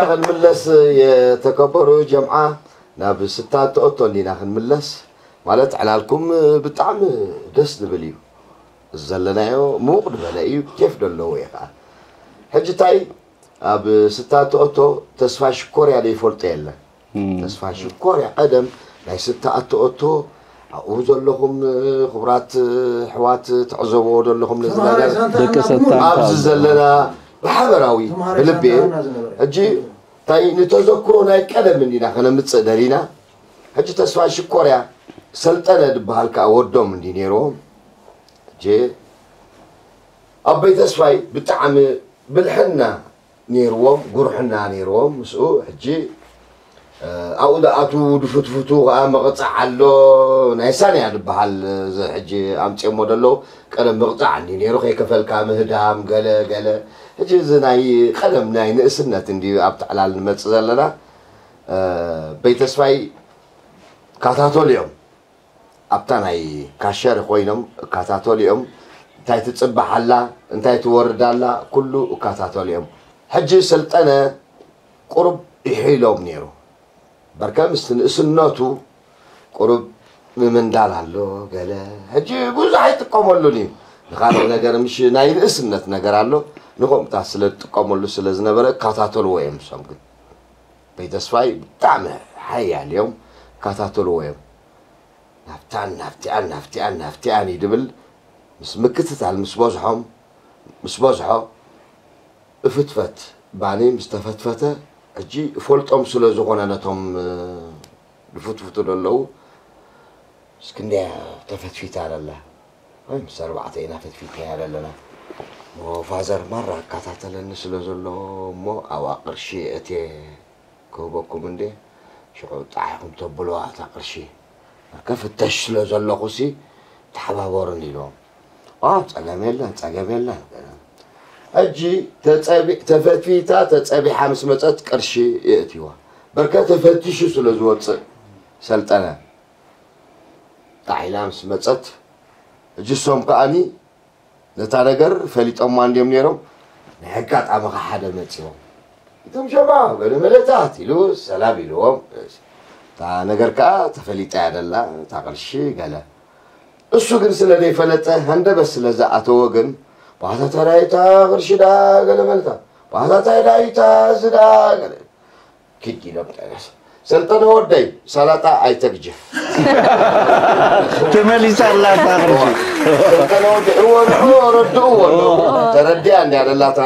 ክንምለስ፣ የተከበሩ ጀምዓ፣ ናብ ስታ ተኦቶ እንዲና ክንምለስ። ማለት ዕላልኩም ብጣዕሚ ደስ ዝብል እዩ። ዘለናዮ ምውቕ ዝበለ እዩ፣ ኬፍ ዘለዎ እዩ ከዓ። ሕጂ ታይ ኣብ ስታ ተኦቶ ተስፋ ሽኮርያ ዘይፈልጦ የለን። ተስፋ ሽኮርያ ቀደም ናይ ስታ ኣተኦቶ ኣብኡ ዘለኹም ክቡራት ኣሕዋት ትዕዘብዎ ዘለኹም ነዚ ነገር ደቂ ሰታ ኣብዚ ዘለና ብሓበራዊ ብልቢ እዩ። ሕጂ እንታይ ንተዘክሮ ናይ ቀደም እንዲና ከነምፅእ ደሊና። ሕጂ ተስፋ ሽኮርያ ሰልጠነ ዝበሃል ከዓ ወዶም እንዲ ነይርዎም። ሕጂ ኣቦይ ተስፋይ ብጣዕሚ ብልሕና ነይርዎም፣ ጉርሕና ነይርዎም። ምስኡ ሕጂ ኣብኡ ደኣቱ ድፉትፉቱ ከዓ መቕፃዕ ኣሎ። ናይ ሳንያ ዝበሃል እዚ ሕጂ ኣምፅኦሞ ዘለዉ ቀደም ምቕፃዕ እንዲ ነይሩ፣ ከይከፈልካ ምህዳም ገለ ገለ። ሕጂ እዚ ናይ ቀደም ናይ ንእስነት እንዲ ኣብቲ ዕላል ንመፅእ ዘለና። ኣቦይ ተስፋይ ካታተሉ እዮም። ኣብታ ናይ ካሸር ኮይኖም እካታተሉ እዮም። እንታይ ትፅባሕ ኣላ፣ እንታይ ትወርድ ኣላ፣ ኩሉ እካታተሉ እዮም። ሕጂ ሰልጠነ ቁሩብ ይሕሎም ነይሩ። በርከ ምስቲ ንእስነቱ ቁሩብ ምምንዳል ኣሎ ገለ። ሕጂ ብዙሕ ኣይጥቀመሉን እዩ። ንኻልእ ነገር ምሽ ናይ ንእስነት ነገር ኣሎ። ንኸምኡታት ስለ ዝጥቀመሉ ስለ ዝነበረ እካታተልዎ እዮም። እሶም ግን ኣቦይ ተስፋይ ብጣዕሚ ሓያል እዮም። እካታተልዎ እዮም። ናብታን ናብቲኣን ናብቲኣን ናብቲኣን እዩ ድብል። ምስ ምክትታል ምስ በዝሖም ምስ በዝሖ እፍትፈት ባኒ ምስ ተፈትፈተ ሕጂ እፈልጦም ስለ ዝኾነ ነቶም ድፉትፍቱ ደለዉ እስክንድያ ተፈትፊታ ደላ ወይ ምስ ኣርባዕተ ኢና ፈትፊትናያ ዘለና። እሞ ፋዘር ማራ እከታተለኒ ስለ ዘሎ እሞ ኣብኣ ቅርሺ እትየ ክህበኩም እንዴ ሽዑ ጣሒኹም ተብልዋ እታ ቅርሺ። ከፍተሽ ስለ ዘለኹ ሲ ተሓባበሩን ኢሎም። ዋ ጸገም የለን ጸገም የለን። ሕጂ ተጸቢ ተፈትፊታ ተጸቢሓ ምስ መጸት ቅርሺ የእትዋ። በርከ ተፈቲሹ ስለ ዝወጽእ ሰልጠነ ጣዒላ ምስ መጸት ሕጂ እሶም ከኣኒ ነታ ነገር ፈሊጦማ እንድዮም ነይሮም። ናይ ኣጋጣሚ ከ ሓደ መጺኦም እቶም ሸባ ገለ መለታት ኢሉ ሰላም ኢልዎም። እታ ነገር ከኣ ተፈሊጣ እያ ደላ እታ ቅርሺ ገለ። እሱ ግን ስለ ዘይፈለጠ ሃንደበት ስለ ዝኣተዎ ግን ባህታታ ዳይታ ቅርሺ ዳ ገለ መለታት ባህታታ ዳይታ ዝዳ ገለ ኪድ ኢሎም ጠነስ ሰልጠነ ወደይ ሰላጣ ኣይተግጅፍ። ተመሊሳ ኣላ እታ ቅርሺ። ሰልጠነ ወደይ እወ ንዑ ረድእዎ ኣለዉ። ተረዲኣ እንድያ ደላታ